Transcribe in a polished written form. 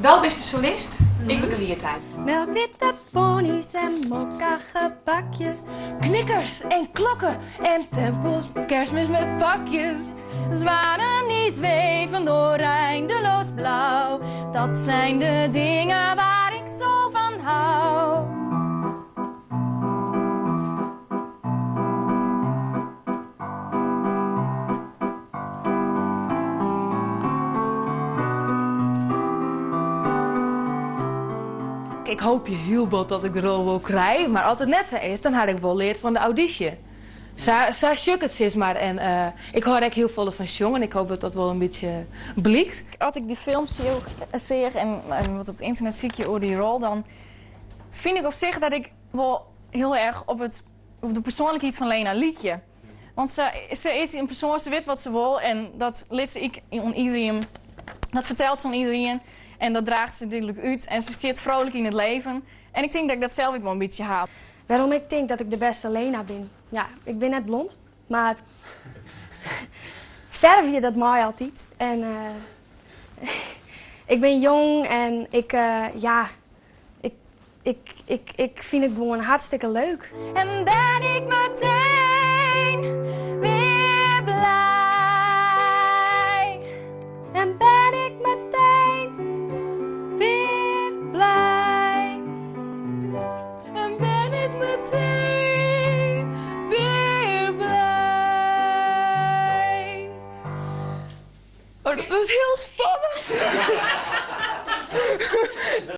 Do bist de solist, ik begelied dy. Melkwitte pony's en mokka-gebakjes. Knikkers en klokken en stempels, kerstmis met pakjes. Zwanen die zweven door eindeloos blauw. Dat zijn de dingen waar ik zo van hou. Ik hoopje hiel bot dat ik de rol wol krij, mar as it net sa is, dan ha ik wol leard fan de audysje. Sa, sa sjoch ik it sis mar. En eh, ik hâld ek hiel folle fan sjongen. Ik hoopje dat dat wol in bytsje blykt. As ik dy film seach en wat op it ynternet sykje oer dy rol, dan fyn ik op sich dat ik wol hiel erch op, it, op de persoanlikheid fan Lena lykje. Want se, se is in persoan, se wit wat se wol en dat lit se ek oan iderien, dat fertelt se oan iderien en dat draacht se dúdlik út en se stiet frolik yn it leven. En ik tink dat ik dat sels ek wol in bytsje ha. Wêrom ik tink dat ik de bêste Lena bin? Ja, ik bin net blond, mar fervje dat mei altyd. En eh, ik bin jong en ik, eh, ja, ik, ik, ik, ik fyn it gewoan hartstikke leuk. En ben ik meteen weer blij. En ben ik meteen weer blij. En ben ik meteen weer blij. Oh, dat was hiel spannend.